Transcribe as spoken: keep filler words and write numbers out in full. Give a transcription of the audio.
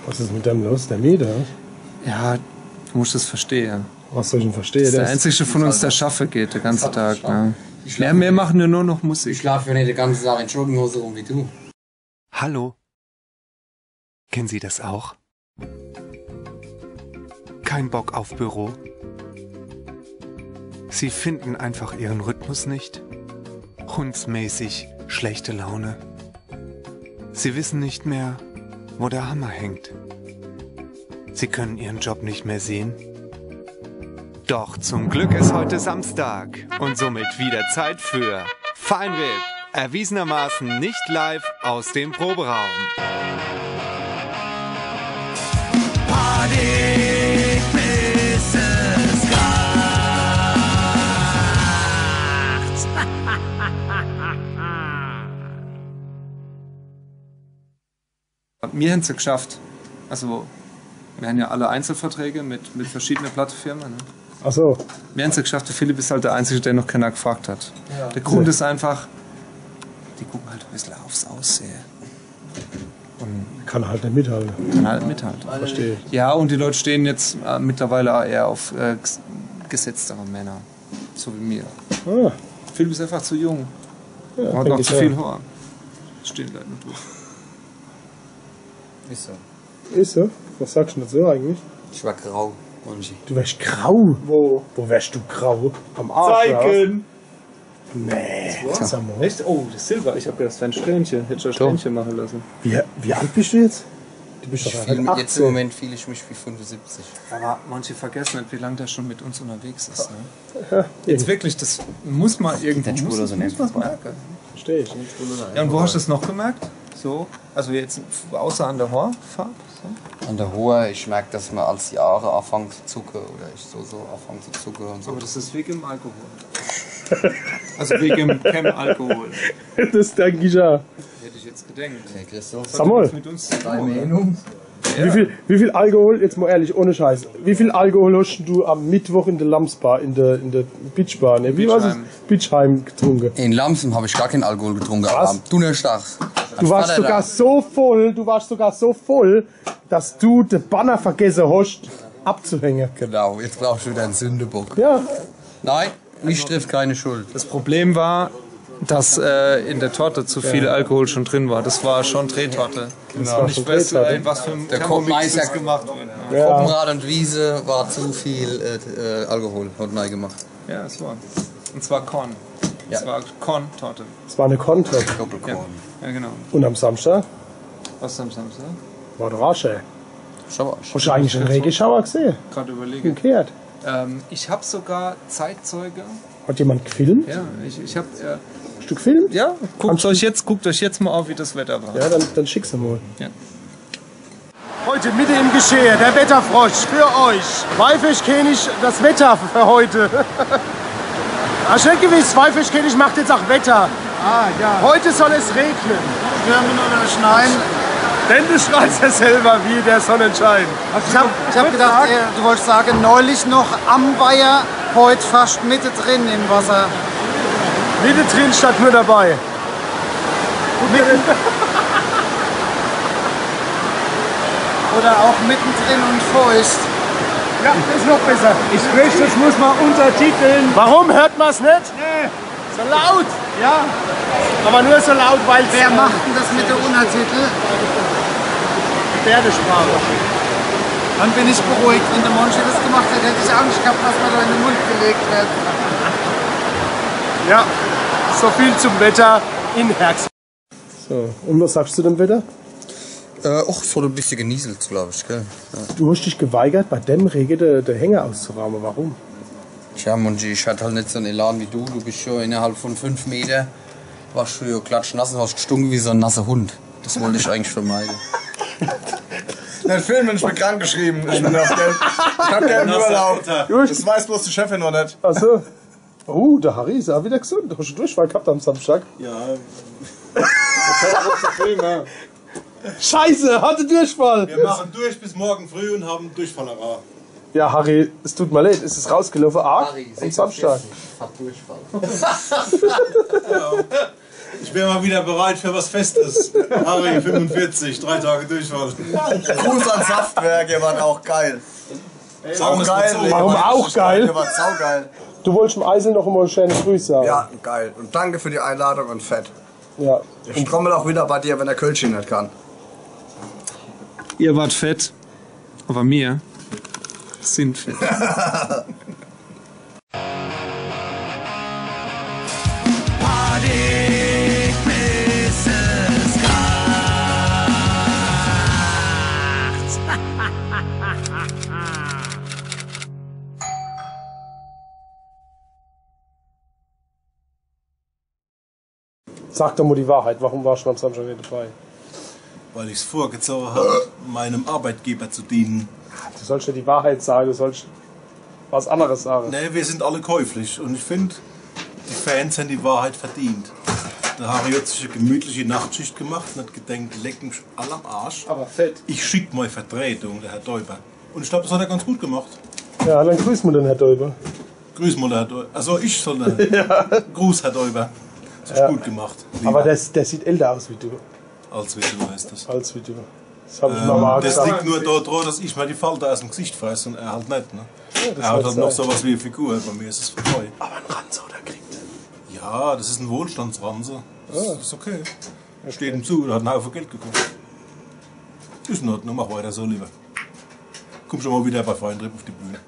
Was is mit dem los? Der Mieter? Ja, du musst es verstehen. Was soll ich denn verstehen? Das ist der einzige von uns, der schaffe geht, der ganze Tag. Ja. Wir, wir machen ja nur noch Musik. Ich schlaf ja nicht den ganzen Tag in Jogginghose rum wie du. Hallo. Kennen Sie das auch? Kein Bock auf Büro? Sie finden einfach Ihren Rhythmus nicht? Hundsmäßig schlechte Laune? Sie wissen nicht mehr, wo der Hammer hängt? Sie können Ihren Job nicht mehr sehen? Doch zum Glück ist heute Samstag und somit wieder Zeit für Fine R I P, erwiesenermaßen nicht live aus dem Proberaum. Mir hän's ja geschafft. Also, mir hänn ja alle Einzelverträge mit, mit verschiedene Plattefirmen. Ne? Ach so. Mir hän's ja geschafft, der Philipp is halt der Einzige, der noch keiner gefragt hat. Ja. Der Grund is einfach, die gucken halt ein bisschen aufs Aussehen. Und kann halt nicht mithalten. Kann halt mithalten. Verstehe. Ja, und die Leute stehen jetzt äh, mittlerweile eher auf äh, ges- gesetztere Männer. So wie mir. Ah. Philipp is einfach zu jung. Ja, hat noch zu viel Haar. Stehen Leute nicht drauf. Ist so. Ist so? Was sagst du dazu eigentlich? Ich war grau, Monchi. Du wärst grau? Wo? Wo wärst du grau? Am Arsch, oder was? Zeigen! Nee, sag mal. Echt? Oh, das Silber. Ich hab gedacht, das wär ein Strähnchen. Hätte ich ein Strähnchen machen lassen. Wie, wie alt bist du jetzt? Du bist doch erst achtzehn. Jetzt im Moment fühle ich mich wie fünfundsiebzig. Aber manche vergessen nicht, wie lange der schon mit uns unterwegs ist. Ne? Ja, jetzt wirklich, das muss man irgendwo, muss, muss man merken. Verstehe ich. Ja, und wo hast du das noch gemerkt? So, also jetzt außer an der Haarfarbe? So? An der Hoor, ich merk, dass mir als die Haare anfangen zu zucken oder ich so, so anfange zu zucken und so. Aber das ist wegen dem Alkohol. Also wegen dem Alkohol. Das denke ich ja. Hätte ich jetzt gedacht. Hey, Christoph. Sag mal, mit uns zu tun, oder? Wie viel, wie viel Alkohol, jetzt mal ehrlich, ohne Scheiß, wie viel Alkohol hast du am Mittwoch in der Lamsbar, in der, in der Beachbar, ne? Wie war das? Beachheim. Beachheim getrunken? In Lamsen habe ich gar keinen Alkohol getrunken. Was? Am Donnerstag. Du warst sogar so voll, du warst sogar so voll, dass du den Banner vergessen hast, abzuhängen. Genau, jetzt brauchst du wieder einen Sündenbock. Ja. Nein, mich trifft keine Schuld. Das Problem war, dass äh, in der Torte zu viel Alkohol schon drin war. Das war schon Drehtorte. Genau. Das war schon Drehtorte. Ich weiß, äh, in was für einem Thermomix das gemacht wurde. Ja. Koppenrad und Wiese war zu viel äh, äh, Alkohol, hat neu gemacht. Ja, es war. Und zwar Korn. Ja. Es war Korntorte. Es war eine Korntorte. Doppelkorn. Ja, genau. Und am Samstag? Was am Samstag? War doch auch schön. Schauer. Hast du eigentlich einen Regenschauer gesehen? Gerade überlege. Umgekehrt. Ähm, ich habe sogar Zeitzeuge. Hat jemand gefilmt? Ja, ich, ich habe. Äh, hast du gefilmt? Ja, guckt euch jetzt, guckt euch jetzt mal auf, wie das Wetter war. Ja, dann, dann schick's mal. Ja. Heute mitten im Geschehen, der Wetterfrosch für euch. Wallfischkönig, das Wetter für heute. Hast du nicht gewusst, Wallfischkönig macht jetzt auch Wetter. Ah, ja. Heute soll es regnen. Stürmen oder schneien. Denn du schreibst ja selber, wie der Sonnenschein. Ich habe ich hab gedacht, äh, du wolltest sagen, neulich noch am Weiher, heute fast mittendrin im Wasser. Mittendrin statt nur dabei. Oder auch mittendrin und feucht. Ja, das ist noch besser. Ich fürchte, das muss man untertiteln. Warum hört man's nicht? Nee. So laut. Ja. Aber nur so laut, weil. Wer macht denn das mit der Untertitel? Gebärdensprache. Dann bin ich beruhigt. Wenn der Monchi das gemacht hätte, hätte ich Angst gehabt, was mir da in den Mund gelegt wird. Ja, so viel zum Wetter in Herxheim. So, und was sagst du zu dem Wetter? Äh, och, es hat ein bisschen genieselt, glaube ich, gell? Ja. Du hast dich geweigert, bei dem Regen den, den Hänger auszuraumen. Warum? Tja, Monchi, ich hatte halt nicht so einen Elan wie du. Du bist schon innerhalb von fünf Meter, warst du ja klatschnass und hast gestunken wie so ein nasser Hund. Das wollte ich eigentlich vermeiden. Nein, Film, ich bin krank geschrieben. Ich bin auf Geld. Ich habe keinen Urlaub. Das weiß bloß die Chefin noch nicht. Ach so. Oh, der Harry ist auch wieder gesund. Hast du Durchfall gehabt am Samstag? Ja. Ich hab auch zu viel, ne? Scheiße, hatte Durchfall. Wir machen durch bis morgen früh und haben Durchfall. Ja, Harry, es tut mir leid, es ist rausgelaufen. Ah, Harry, am Samstag. Hat Durchfall. Ich bin mal wieder bereit für was Festes. Harry, fünfundvierzig, drei Tage Durchfall. Gruß an Saftwerk, ihr wart auch geil. Sagen wir's mal so. Warum auch geil? Ihr wart saugeil. Du wolltest dem Eisel noch einmal schöne Grüße sagen. Ja, geil. Und danke für die Einladung und fett. Ja. Ich trommel auch wieder bei dir, wenn der Kölsch nicht kann. Ihr wart fett, aber mir sind fett. Sag doch mal die Wahrheit, warum warst du am Samstag nicht dabei? Weil ich's vorgezogen habe, meinem Arbeitgeber zu dienen. Du sollst ja die Wahrheit sagen, du sollst was anderes sagen. Nee, wir sind alle käuflich und ich finde, die Fans haben die Wahrheit verdient. Der Harry hat sich eine gemütliche Nachtschicht gemacht und hat gedacht, leck mich all am Arsch. Aber fett. Ich schicke meine Vertretung, der Herr Däuber. Und ich glaube, das hat er ganz gut gemacht. Ja, dann grüß mal den Herr Däuber. Grüß mal, Herr Däuber. Also ich soll, äh, Gruß, Herr Däuber. Das hast du gut gemacht. Lieber. Aber der, der sieht älter aus wie du. Als wie du heißt das. Als wie du. Das habe ich mal mal Ähm, das gesagt. Liegt nur daran, dass ich mir die Falte aus dem Gesicht fresse und er halt nicht. Ne? Ja, das Er hat mag halt noch sein. Sowas wie eine Figur. Bei mir ist es vorbei. Aber ein Ranzer, der kriegt. Ja, das ist ein Wohlstandsranzer. Das ist okay. Steht ihm zu, der hat einen Haufen Geld gekostet. Ist in Ordnung, mach weiter so, lieber. Komm schon mal wieder bei Feinripp auf die Bühne.